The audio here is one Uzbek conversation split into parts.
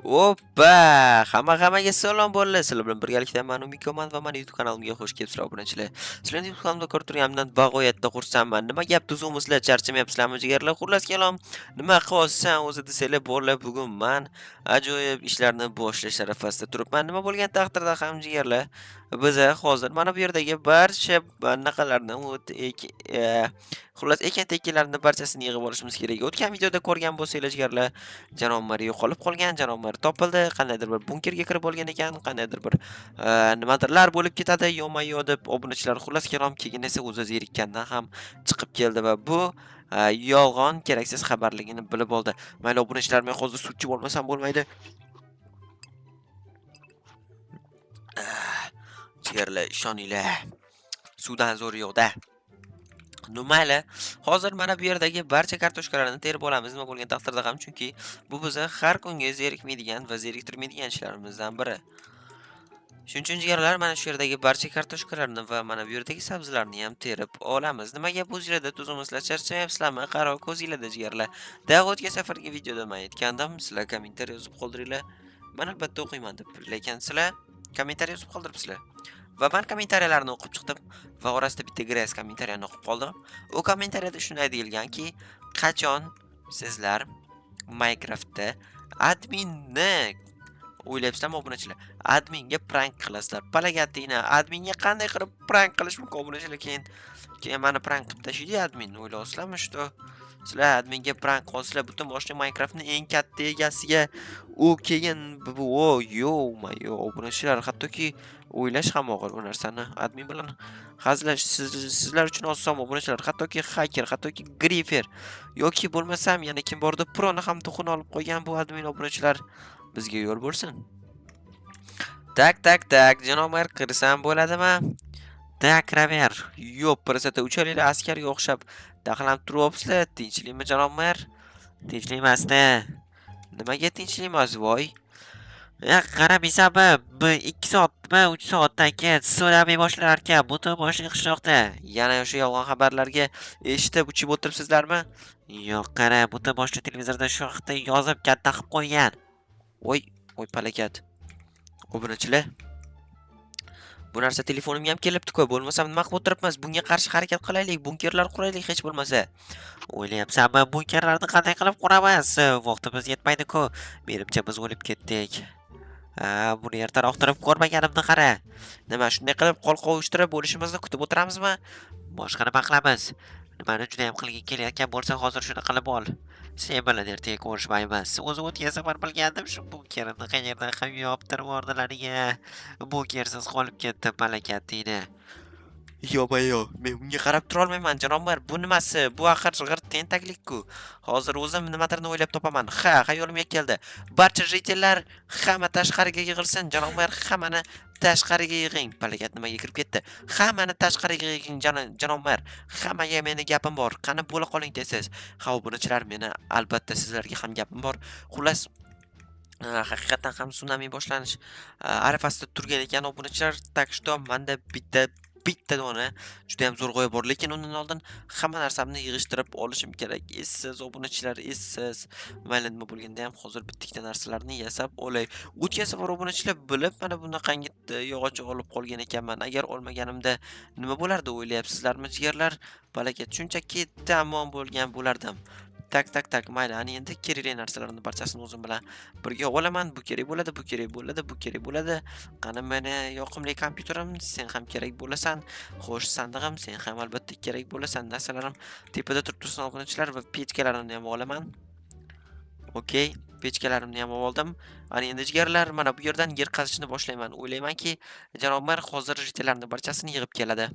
Oppa! Hamma-hammaga salom bolalar. Sizlar bilan birgalikda men Umikoman va meni YouTube kanalimga xush kelibsizlar, obunachilar. Sizlarni YouTube kanalimda ko'rib turganimdan bag'oyatda xursandman. Nima gap, tuzukmisizlar, charchamayapsizlarmi, jigarlar? Xullas kalom, nima qilyapsan o'zi desanglar, bolalar, bugun men ajoyib ishlarni boshlash arafasida turibman. Nima bo'lgan taqdirda ham, jigarlar, biza hozir mana bu yerdagi barcha anaqalarni xullas ekin-tekinlarni barchasini yig'ib olishimiz kerak. O'tgan videoda ko'rgan bo'lsanglar, jigarlar, janob mer yo'qolib qolgan, janob mer topildi, qandaydir bir bunkerga kirib olgan ekan, qandaydir bir nimadirlar bo'lib ketadi, yo'ma-yo'q deb obunachilar, xullas kalom, keyin esa o'zi zerikkandan ham chiqib keldi va bu yolg'on, keraksiz xabarligini bilib oldi. Mayli, obunachilar, men hozir suv ichib olmasam bo'lmaydi. Jigarlar, ishoninglar. Suvdan zo'ri yo'q-da. Ну mayli, hozir mana bu yerdagi barcha kartoshkalarni terib olamiz, nima bo'lgan taqdirda ham, chunki bu bizni har kungi zerikmaydigan va zeriktirmaydigan ishlarimizdan biri. Shuning uchun, jigarlar, mana shu yerdagi barcha kartoshkalarni va mana bu yerdagi sabzilarni ham terib olamiz. Nima gap o'zinglarda, tuzukmisizlar, charchamayapsizlarmi? Qarov ko'zinglarda, jigarlar. Da o'tgan safargi videoda men aytgandim, sizlar kommentariy yozib qoldiringlar. Men albatta o'qiyman deb, lekin sizlar kommentariy yozib qoldiribsizlar. Va men kommentariyalarni o'qib chiqdim va orasida bitta Grace kommentariyani o'qib qoldim. U kommentariyada shunday deyilganki, qachon sizlar Minecraftda adminni o'ylayapsizlarmi, obunachilar? Adminga prank qilasizlar. Palagatingni adminga qanday qilib prank qilish mumkin, obunachilar? Keyin meni prank qilib tashlaydi admin. O'ylayapsizlarmi, что sizlar adminga prank qilsanglar, butun boshli Minecraftning eng katta egasiga u keyin bu o yo-mayo, obunachilar, hattoki o'ylash ham og'ir bu narsani. Admin bilan hazillashish sizlar uchun oson, obunachilar. Hattoki hacker, hattoki grifer yoki bo'lmasam yana kim bordi, proni ham to'qini olib qo'ygan bu admin, obunachilar, bizga yo'l bo'lsin. Так, так, так, janob mer, kirsam bo'ladimi? Так, kiraver. Yo'q, prosata uchalanglar askarga o'xshab taxlanib turyapsizlar. Tinchlikmi, janob mer? Tinchlik emasda. Nimaga tinchlik emas, voy? Ya qaramaysanmi? Bu 2 soatmi, 3 soatdan keyin tsunami boshlanar ekan butun boshli qishloqda. Yana o'sha yolg'on xabarlarga eshitib uchib o'tiribsizlarmi? Yo'q, qara, butun boshli televizorda shu haqda yozib katta qilib qo'ygan. Voy, voy palakat. Obunachilar. Bu narsa telefonimga ham kelibdi-ku. Bo'lmasam nima qilib o'tiribmiz? Bunga qarshi harakat qilaylik, bunkerlar quraylik hech bo'lmasa. O'ylayapsanmi, bunkerlarni qanday qilib quramiz? Vaqtimiz yetmaydi-ku. Menimcha, biz o'lib ketdik. Ha, buni ertaroq turib ko'rmaganimni qara. Nima, shunday qilib qo'l qovushtirib bo'lishimizni kutib o'tiramizmi? Boshqa nima qilamiz? Nimani judayam qilging kelayotgan bo'lsa, hozir shuni qilib ol. Sen bilan ertaga ko'rishmaymiz. O'zi o'tgan safar bilgandim, shu bunkerimni qayerdan ham yoptirib yubordilaring-a. Bunkersiz qolib ketdim, malakatingni. Yo'q-yo'q, men unga qarab turolmayman, janob mer. Bu nimasi? Bu axir g'irt tentaklik-ku. Hozir o'zim nimadirni o'ylab topaman. Ha, xayolimga keldi. Barcha житель lar hamma tashqariga yig'ilsin, janob mer, hammani tashqariga yig'ing. Palakat nimaga kirib ketdi? Hammani tashqariga yig'ing, janob mer. Hammaga meni gapim bor. Qani bo'la qoling tez-tez. Ha, obunachilar, meni albatta sizlarga ham gapim bor. Xullas, haqiqatdan ham tsunami boshlanish arafasida turgan ekan, obunachilar. Так что menda bitta bitta dona juda ham zo'r g'oya bor, lekin undan oldin hamma narsamni yig'ishtirib olishim kerak. Essiz, obunachilar, essiz. Mayli, nima bo'lganda ham hozir bitta-ikkita narsalarni yasab olay. O'tgan safar, obunachilar, bilib mana bunaqangi yog'och olib qolgan ekanman. Agar olmaganimda nima bo'lardi, o'ylayapsizlarmi, jigarlar? Balakat, shunchaki tamom bo'lgan bo'lardim. Так, так, так, mayli, ana endi kerakli narsalarni barchasini o'zim bilan birga olaman. Bu kerak bo'ladi, bu kerak bo'ladi, bu kerak bo'ladi. Qani meni yoqimli kompyuterim, sen ham kerak bo'lasan. Xo'sh, sandig'im, sen ham albatta kerak bo'lasan. Narsalarim tepada turib tursin, obunachilar, va pechkalarimni ham olaman. Okey, pechkalarimni ham oldim. Ana endi, jigarlar, mana bu yerdan yer qazishni boshlayman. O'ylaymanki, janob mer hozir житель larni barchasini yig'ib keladi.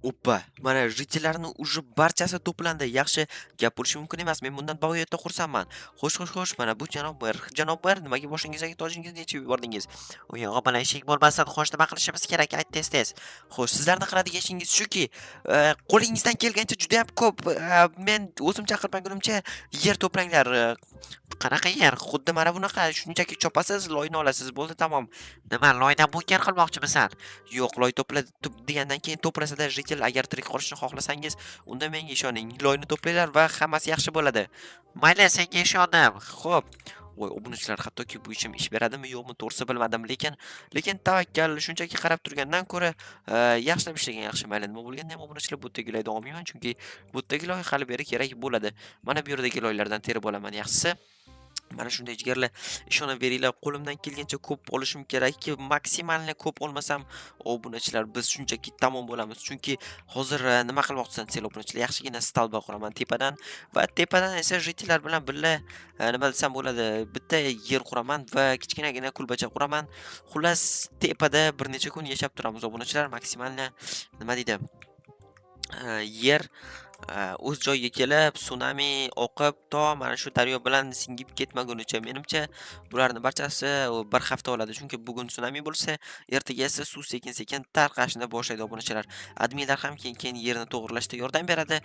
Oppa, mana житель larni уже barchasi to'plandi. Yaxshi, gap bo'lishi mumkin emas. Men bundan bag'oyatda xursandman. Xo'sh, xo'sh, xo'sh, mana bu janob mer. Janob mer, nimaga boshingizdagi tojingizni yechib yubordingiz? U yog'i bilan ishing bo'lmasin. Xo'sh, nima qilishimiz kerak? Ayt tez-tez. Xo'sh, sizlarni qiladigan ishingiz shuki, qo'lingizdan kelgancha juda ham ko'p, men o'zim chaqirmagunimcha yer to'planglar. Qanaqa yer? Xuddi mana bunaqa, shunchaki chopasiz, loyni olasiz, bo'ldi, tamom. Nima, loydan bunker qilmoqchimisan? Yo'q, loy to'pla degandan keyin to'plasada житель, agar tirik qolishni xohlasangiz, unda menga ishoning. Loyni to'planglar va hammasi yaxshi bo'ladi. Mayli, senga ishondim. Xo'p, Voy, obunachilar, hattoki bu ishim ish beradimi, yo'qmi, to'g'risi bilmadim, lekin tavakkal shunchaki qarab turgandan ko'ra, yaxshilab ishlagan yaxshi. Mayli, nima bo'lganda ham obunachilar, bu yerdagi loyni olmayman, chunki bu yerdagi loy hali beri kerak bo'ladi. Mana bu yerdagi loylardan terib olaman yaxshisi. Mana shunday jigarlar, ishonaveringlar, qo'limdan kelgancha ko'p olishim kerakki, maksimalni ko'p olmasam, obunachilar, biz shunchaki tamom bo'lamiz. Chunki hozir nima qilmoqchisan sen, obunachilar, yaxshigina столба quraman tepadan va tepadan esa житель lar bilan birga nima desam bo'ladi, bitta yer quraman va kichkinagina kulbacha quraman. Xullas, tepada bir necha kun yashab turamiz, obunachilar, maksimalni nima deydi? Yer o'z joyiga kelib, sunami oqib, to mana shu daryo bilan singib ketmagunicha, menimcha, bularni barchasi u bir hafta oladi. Chunki bugun sunami bo'lsa, ertaga esa suv sekin-sekin tarqashni boshlaydi, obunachilar. Adminlar ham keyin-keyin yerni to'g'rilashda yordam beradi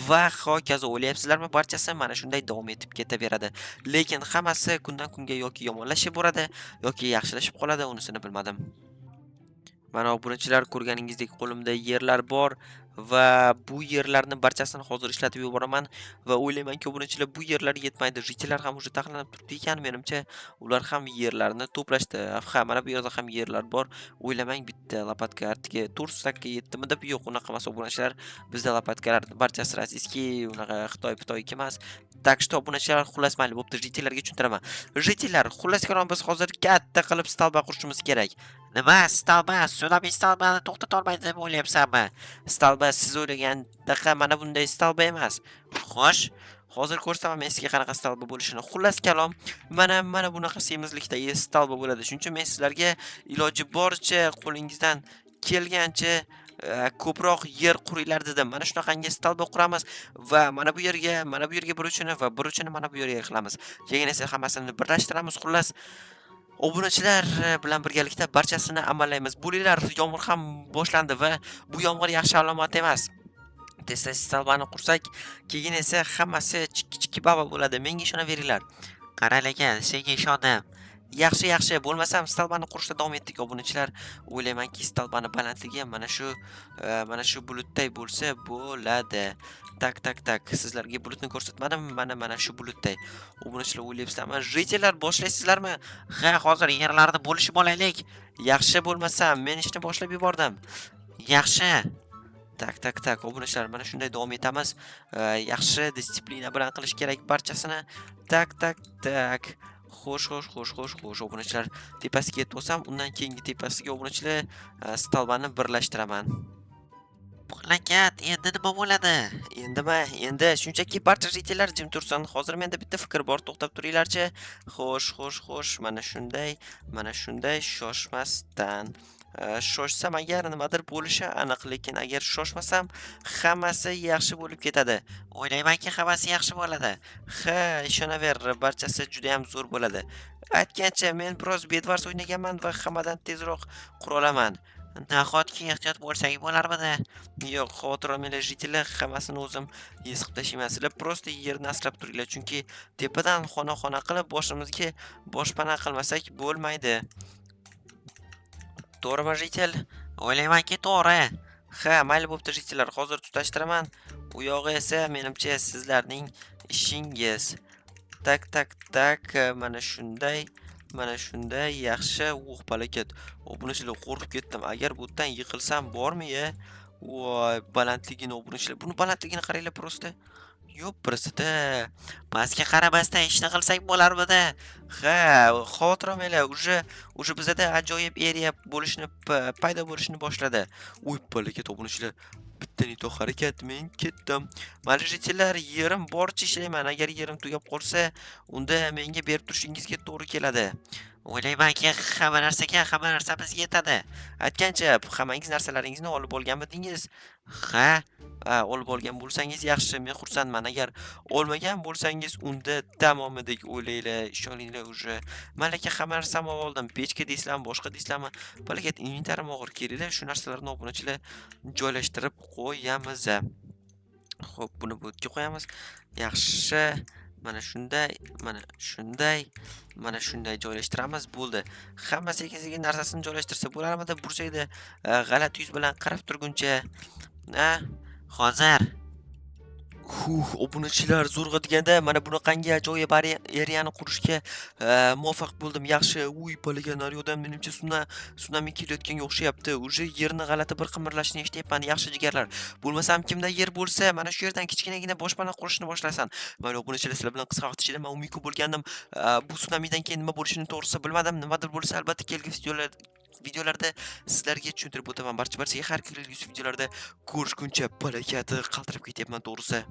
va hokazo. O'ylayapsizlarmi, barchasi mana shunday davom etib ketaveradi. Lekin hammasi kundan kunga yoki yomonlashib boradi, yoki yaxshilashib qoladi, unisini bilmadim. Mana obunachilar, ko'rganingizdek qo'limda yerlar bor va bu yerlarni barchasini hozir ishlatib yuboraman va o'ylaymanki, obunachilar, bu yerlar yetmaydi. Житель lar ham уже taxlanib turibdi ekan, menimcha, ular ham yerlarni to'plashdi. Ha, mana bu yerda ham yerlar bor. O'ylamang bitta лопатка artiga 4 стак ka yetdimi deb, yo'q, unaqa emas, obunachilar. Bizda лопатка lar barchasi российский, unaqa Xitoy Pitoyki emas. Так что obunachilar, xullas, mayli, bo'pti, житель larga tushuntiraman. Житель lar, xullas kalom, biz hozir katta qilib столба qurishimiz kerak. Nima? Столба? Sunami столба ni to'xtatolmaydi deb o'ylayapsanmi? Столба siz o'ylagandaqa mana bunday столба emas. Xo'sh, hozir ko'rsataman men sizga qanaqa столба bo'lishini. Xullas kalom, mana bunaqa semizlikdagi столба bo'ladi. Shuning uchun men sizlarga iloji boricha qo'lingizdan kelgancha ko'proq yer quringlar dedim. Mana shunaqangi столба quramiz va mana bu yerga, mana bu yerga bir uchini va bir uchini mana bu yerga qilamiz. Keyin esa hammasini birlashtiramiz. Xullas, obunachilar bilan birgalikda barchasini amallaymiz. Bo'linglar, yomg'ir ham boshlandi va bu yomg'ir yaxshi alomat emas. Tez-tez столба ni qursak, keyin esa hammasi chikki-chikki baba bo'ladi. Menga ishonaveringlar. Qara lekin, senga ishondim. Yaxshi, yaxshi. Bo'lmasam столба ni qurishda davom etdik, obunachilar. O'ylaymanki, столба ni balandligi mana shu bulutday bo'lsa bo'ladi. Так, так, так. Sizlarga bulutni ko'rsatmadim. Mana shu bulutday. Obunachilar, o'ylayapsizlarmi? Житель lar, boshlaysizlarmi? Ha, hozir yerlarni bo'lishib olaylik. Yaxshi, bo'lmasam, men ishni boshlab yubordim. Yaxshi. Так, так, так. Obunachilar, mana shunday davom etamiz. Yaxshi дисциплина bilan qilish kerak barchasini. Так, так, так. Xo'sh, xo'sh, xo'sh, xo'sh, xo'sh, obunachilar. Tepasiga yetib olsam, undan keyingi tepasiga obunachilar столба ni birlashtiraman. Palakat, endi nima bo'ladi? Endimi? Endi shunchaki barcha житель lar jim tursin. Hozir menda bitta fikr bor, to'xtab turinglarchi. Xo'sh, xo'sh, xo'sh, mana shunday, mana shunday shoshmasdan. Shoshsam agar nimadir bo'lishi aniq, lekin agar shoshmasam hammasi yaxshi bo'lib ketadi. O'ylaymanki, hammasi yaxshi bo'ladi. Ha, ishonaver, barchasi juda ham zo'r bo'ladi. Aytgancha, men biroz Bedwars o'ynaganman va hammadan tezroq qura olaman. Nahotki ehtiyot bo'lsak bo'larmidi? Yo'q, xavotir olmanglar, житель lar, hammasini o'zim yezib tashlayman. Sizlar просто yerni asrab turinglar, chunki tepadan xona-xona qilib boshimizga boshpana qilmasak bo'lmaydi. To'g'rimi, житель? O'ylaymanki, to'g'ri. Ha, mayli bo'pti, житель lar, hozir tutashtiraman. U yog'i esa menimcha sizlarning ishingiz. Так, так, так, mana shunday, mana shunday yaxshi. Uh, palakat. Obunachilar, qo'rqib ketdim. Agar bu yerdan yiqilsam bormi, ya? Voy, balandligini obunachilar. Buni balandligini qaranglar просто. Yo'q, birisida. Pastga qaramasdan ishni qilsak bo'larmidi? Ha, xavotir olmanglar, уже bizada ajoyib area bo'lishni paydo bo'lishni boshladi. Uy, palakat, obunachilar. Bitta не то harakat, men ketdim. Mayli, житель lar, yerim boricha ishlayman. Agar yerim tugab qolsa, unda menga berib turishingizga to'g'ri keladi. O'ylaymanki, hamma narsaga hamma narsamiz yetadi. Aytgancha, hammangiz narsalaringizni olib olganmidingiz? Ha, Ha, olib olgan bo'lsangiz yaxshi, men xursandman. Agar olmagan bo'lsangiz, unda tamomidek o'ylanglar, ishoninglar уже. Man lekin hamma narsamni oldim. Pechka deysizlarmi, boshqa deysizlarmi? Palakat, inventarim og'ir. Kelinglar, shu narsalarni obunachilar joylashtirib qo'yamiz. Xo'p, buni bu yerga qo'yamiz. Yaxshi. Mana shunday, mana shunday, mana shunday joylashtiramiz. Bo'ldi. Hamma sekin-sekin narsasini joylashtirsa bo'larmidi? Burchakda g'alati yuz bilan qarab turguncha. A? Hozir. Huh, obunachilar, zo'rg'a deganda mana bunaqangi ajoyib eriyani qurishga muvaffaq bo'ldim. Yaxshi, uy balaga, naryoqdan menimcha sunami kelayotganga o'xshayapti. Уже yerni g'alati bir qimirlashini eshityapman. Yaxshi, jigarlar. Bo'lmasam kimda yer bo'lsa, mana shu yerdan kichkinagina boshpana qurishni boshlasin. Mayli, obunachilar, sizlar bilan qisqa vaqt ichida man Umiko bo'lgandim. Bu sunamidan keyin nima bo'lishini to'g'risi bilmadim. Nimadir bo'lsa, albatta kelgusi videolarda sizlarga tushuntirib o'taman. Barcha barchaga har kelgusi videolarda ko'rishguncha, balakati qaltirab ketyapman to'g'risi.